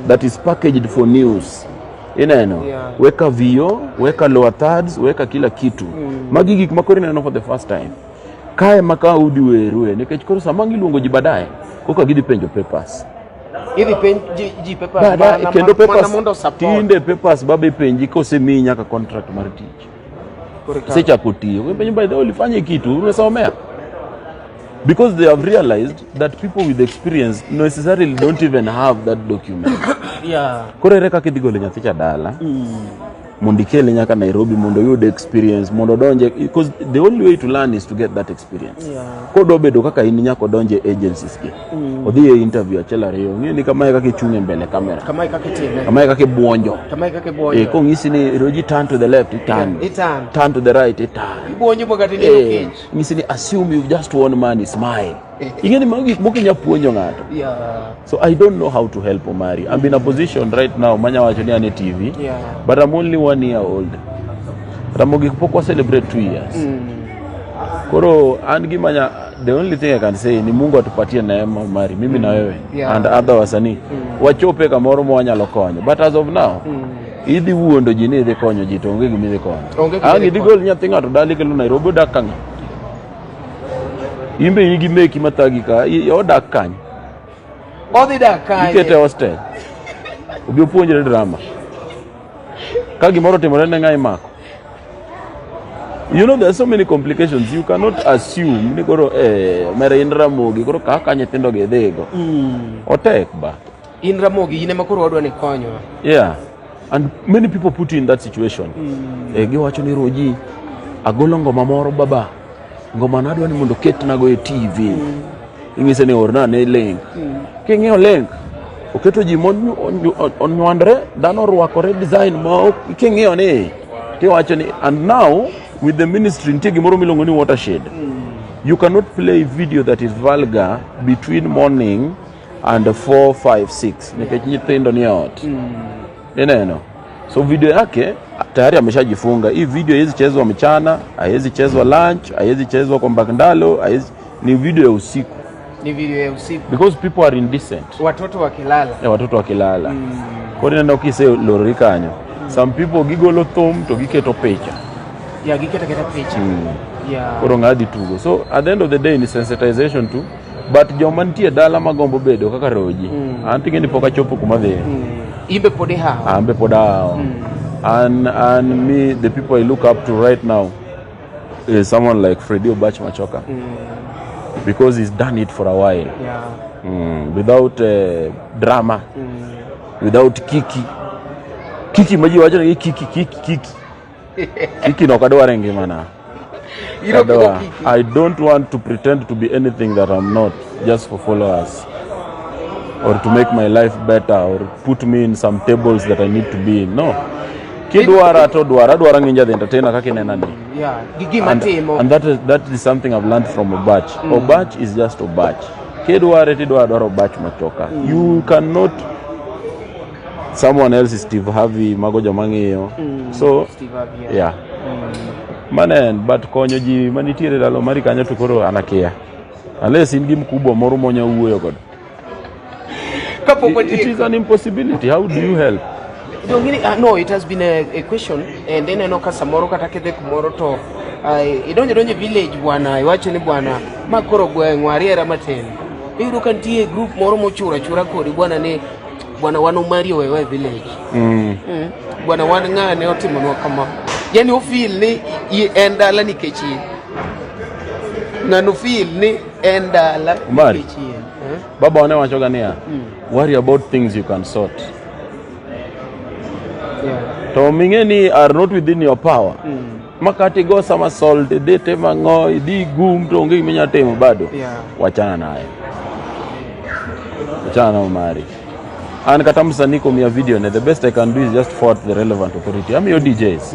that is packaged for news. Ineno? Yeah. Weka VO, weka lower thirds, weka kila kitu. Magi gik ma koro ineno for the first time. Kae ma ka udi werue nikech koro sama giluongo ji baadaye koka gidhi penjo papers. Idhi penj ji, ji papers Baadaye mana, kendo mana papers mondo support. tinde papers baba ipenji kosemiyi nyaka contract mar tich. Koro ka- Isechako tiyo. Ipenjo by the way ulifanya kitu umesomea. Because they have realized that people with experience necessarily don't even have that document. Yeah. Koro ere kaka idhi golo nyathi cha dala mondo ikele nyaka Nairobi mondo oyud experience mondo odonje because the only way to learn is to get that experience. Yeah. Kodwa bedo kaka in nyaka odonje agencies gi. Odhi e interview achiel ariyo ng'e ni kamae kaka ichung' e mbele camera. Kamae kaka itime. Kamae kaka ibuonjo. Kamae kaka ibuonjo. Eh, kong'isi ni Roji turn to the left, iturn. Yeah, iturn. Turn to the right, iturn. Ibuonjo ma kata ineno Eh, kech. ng'isi ni assume you've just won money, smile. Ing'e ni mago gik moko inya puonjo ng'ato. Yeah. So I don't know how to help Omari. I'm in a position right now, manya wacho ni an e TV, Yeah. but I'm only 1 year old. Ramogi pok wa celebrate 2 years. Koro an gimanya, the only thing I can say ni Mungu atupatie neema Omari, mimi na wewe Yeah. and other wasanii wachope kamoro ma wanyalo konyo. But as of now, idhi wuondo ji ni idhi konyo ji to onge gima idhi konyo. Onge gima Ang' idhi idhi konyo. gol nyathi ng'ato dala ikelo Nairobi odak kang'a. In be in gi meki mathagi ka, odak kanye? Odhi dak kanye? Ikete hostel. Obi opuonjre drama. Ka gimoro otimore ne ng'a imako. You know there are so many complications. You cannot assume ni koro eh mere in Ramogi koro kaka nyithindo gi dhigo. Otek ba. In Ramogi in ema koro wadwa ni konywa. Yeah. And many people put you in that situation. Eh, giwacho ni Roji agolo ngoma moro baba. Ngoma na adwa ni mondo ketnago e TV. Ing'ise ni orna ne link. King'iyo link, oketo ji monywandre, dhano orwakore design ma ok king'iyo ni tiwacho ni and now with the ministry nitie gimoro miluongo ni watershed. You cannot play video that is vulgar between morning and 4, 5, 6 nikech nyithindo ni e ot. Ineno? So video yake tayari ameshajifunga. Hii video haiwezi chezwa mchana, haiwezi chezwa lunch, haiwezi chezwa kwa mbakndalo, haiwezi ni video ya usiku Ni video ya usiku. because people are indecent. Watoto wakilala. Ya watoto wakilala. Koro ineno kise lorori kanyo. Some people gigolo thum to giketo picha. Yeah, giketo keta picha. Yeah. Koro ng'a dhi tugo. So at the end of the day ni sensitization tu. But joma nitie dala magombo bedo kaka Roji. An ting'e ni pok achopo kuma dhiye. Imbe pod ihawo. An be pod ahawo. And me, the people I look up to right now is someone like Freddie Obach Machoka. Because he's done it for a while. Without drama, without kiki. Kiki maji wacho ni kiki kiki kiki. Kiki no kadwar e ngimana. Iro Kadwa. kiki. I don't want to pretend to be anything that I'm not just for followers or to make my life better or put me in some tables that I need to be in. No. Kidwara to dwara, adwara ng'inja the entertainer kaka inena ni. Yeah. Gi gima And, timo. and that is something I've learned from Obach. Obach is just Obach. Kidware tidwaro dwaro Obach Machoka. You cannot someone else is Steve Harvey mago joma ng'iyo. So Steve Harvey, yeah. yeah. Mane but konyo ji manitiere dalo mari kanyo to koro an akia. Unless in gi mkubwa moro monya wuoyo godo. Kapok It watieko. is an impossibility. How do you help? Dongini, no, it has been a question and ineno ka samoro kata kidhi kumoro to idonjo donjo e village bwana iwacho ni bwana ma koro gweng'wa ariera matin iyudo ka nitie group moro mochuro achura kodi bwana ni bwana wan Omari owewa e village. Bwana wan ng'ane otimonwa kama yani ofeel ni en dala nikech in ng'ano feel ni en dala Omari. nikech in eh? Baba ne wachoga niya, worry about things you can sort. Yeah. To ming'e ni are not within your power. Ma kata igo somersault, idhi tim ang'o, idhi gum to onge gima inyalo timo bado. Wachana naye. Wachana na Omari. An kata msanii komiya video ne, the best I can do is just forward to the relevant authority. Amiyo DJs.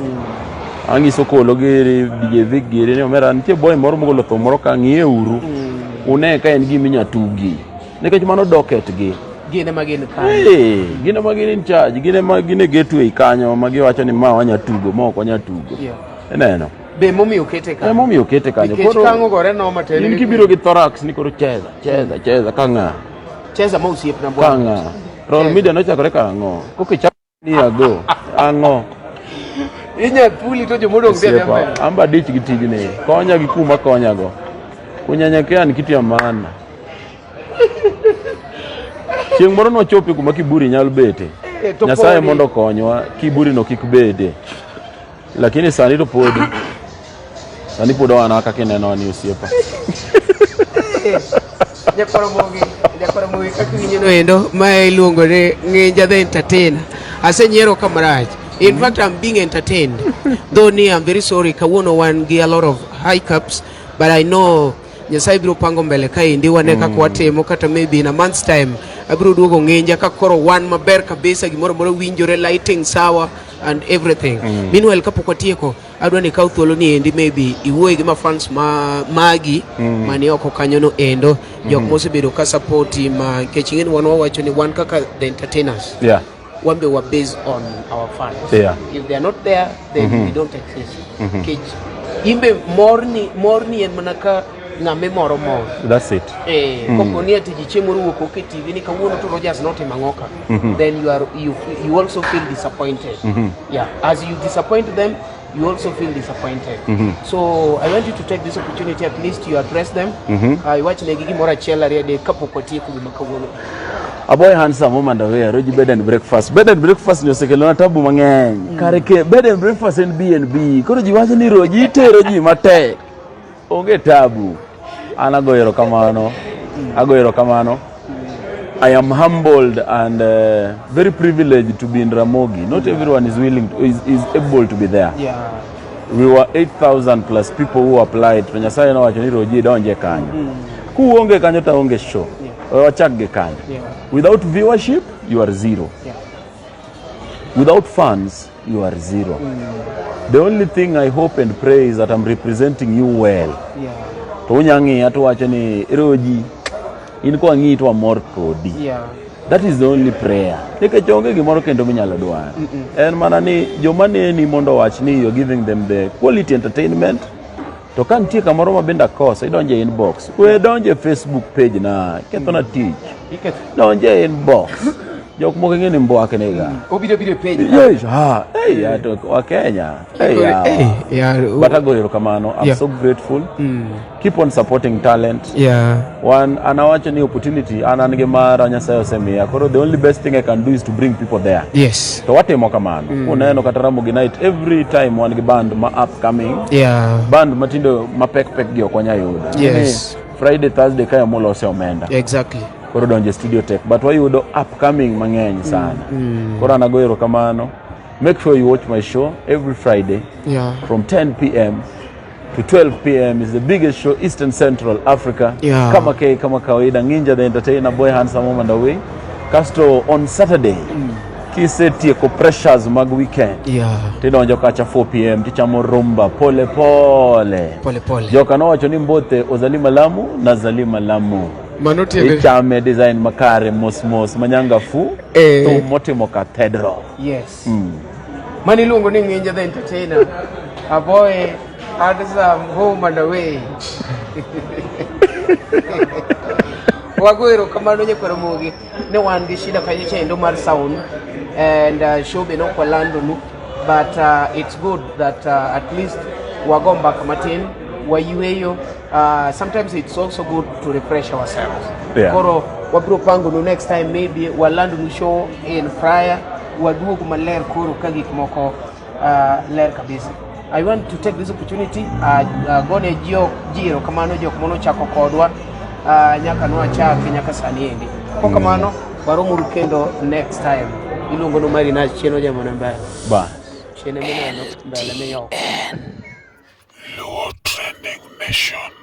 Angiso Kolo giri, DJ Vic giri ni omera nitie boy moro mogolo thum moro ka ng'iye uru. Une ka en gima inya tugi. Nikech mano docket gi. Gin ema gin kanyo. Hey, gin ema gin in charge, gin ema gin e gateway kanyo ma giwacho ni ma wanya tugo, ma ok wanya tugo. Ineno? Be momiyo okete kanyo. Emomiyo okete kanyo. Nikech kang' ogore noma to en in kibiro gi thorax ni koro cheza, cheza, cheza ka ng'a? Cheza ma osiepna bwana. Ka ng'a? Roll Media nochakore karang'o? Koka ichako ni ago. Ang'o? Inya puli to jomodong' dhi adhiya mbele. Amba dich gi tijni. Konya gi kuma konyago. Kunyenyekea ni kitu ya maana. Chieng' moro nwachopi kuma kiburi nyalo bete. Eh, to Nyasaye podi. mondo okonywa kiburi no kik bede. Lakini sani to podi. Sani pod wana kaka ineno ni osiepa. Jakoromogi, jakoromogi kaka iwinjo no endo, mae iluongo ni Ng'inja the Entertainer. Asenyiero ka marach. In fact, I'm being entertained. Though ni I'm very sorry, kawuono wan gi a lot of hiccups, but I know Nyasaye biro pango mbele kaendi wane kaka watimo kata maybe in a month's time abiro duogo Ng'inja ka koro wan maber kabisa gimoro amora winjore lighting sawa and everything. Meanwhile kapok watieko adwa ni ikaw thuolo ni endi maybe iwuoye gi mafans ma magi mani oko kanyo no endo jok mosebedo ka sapoti ma nikech ing'e ni wan wawacho ni wan kaka the entertainers wan be wa based on our fans if they are not there then we don't exist nikech in be morni morni en mana ka ng'ama imoro mor That's it. Eh, kopo ni ati ji chieng' moro wuok ok e TV ni kawuono to Rogers notimo ang'o ka then you are you, you also feel disappointed yeah as you disappoint them you also feel disappointed so I want you to take this opportunity at least you address them iwach negi gimoro achiel ariyo adek kapok watieko gima kawuono Aboy handsome woman away, Roji bed and breakfast. Bed and breakfast ni osekelona tabu mang'eny. Kare ke bed and breakfast en B&B. Koro ji wacho ni Roji itero ji matek. Onge tabu. An agoyo erokamano. Agoyo erokamano. I am humbled and very privileged to be in Ramogi. Not everyone is willing to, is able to be there. We were 8,000 plus people who applied. To Nyasaye nowacho ni Roji donje kanyo. Kuonge kanyo to onge show. Wachak gi kanyo. Without viewership, you are zero. Without fans, you are zero. The only thing I hope and pray is that I'm representing you well. To unya ng'iya to wacho ni Roji, in kwa ng'iyi to amor kodi. That is the only prayer. Nikech onge gimoro kendo minyalo dwaro. En mana ni joma neni mondo owach ni you're giving them the quality entertainment. To ka nitie kamoro ma bende akoso, idonjo e inbox. We donjo e Facebook page na, kethona tich. Donjo e inbox. Jok moko ing'e ni mbwakni ga. Obiro biro e page. Yes, ha, hey, ya to wa Kenya. Hey, ya. But agoyo erokamano. I'm so grateful. Keep on supporting talent. One, an awacho ni opportunity, an an gi mara Nyasaye osemiya. Koro the only best thing I can do is to bring people there. To watimo kamano. Uneno kata Ramogi Night, every time wan gi band ma upcoming. Band matindo mapek pek gi ok wanya yudo. Ni Friday, Thursday kae molose omenda. Koro donjo e studio tek, but wayudo upcoming mang'eny sana. Koro an agoyo erokamano. Make sure you watch my show every Friday from 10 p.m. to 12 p.m. is the biggest show Eastern Central Africa. Kama ke kama kawaida Nginja the Entertainer Boy Handsome Woman Away. Kasto on Saturday kisetieko pressures mag weekend tidonjo kacha 4 p.m. tichamo rumba pole pole. Pole pole. Joka nowacho ni Mbothe ozalima Lamu na zalima Lamu. Mano tiende. Ichame design makare mos mos manyanga fu thum motimo cathedral. Yes. Mano iluongo ni Nginja the Entertainer. A boy handsome home and away. Wago erokamano nyakwar Ramogi ne wan gi shida kanyo chendo mar sound and show be nok walandonu but it's good that at least wago mbaka matin wayueyo sometimes it's also good to refresh ourselves. Koro wabiro pangonu next time maybe walandonu show in prior waduog maler koro ka gik moko ler kabisa. I want to take this opportunity gone ji erokamano jok manochako kodwa nyaka nwachake nyaka sani endi. Kokamano waromuru kendo next time. Iluongo no Marina chieno jamona mbele. Ba. Chiene mineno mbele miyoko. Nation.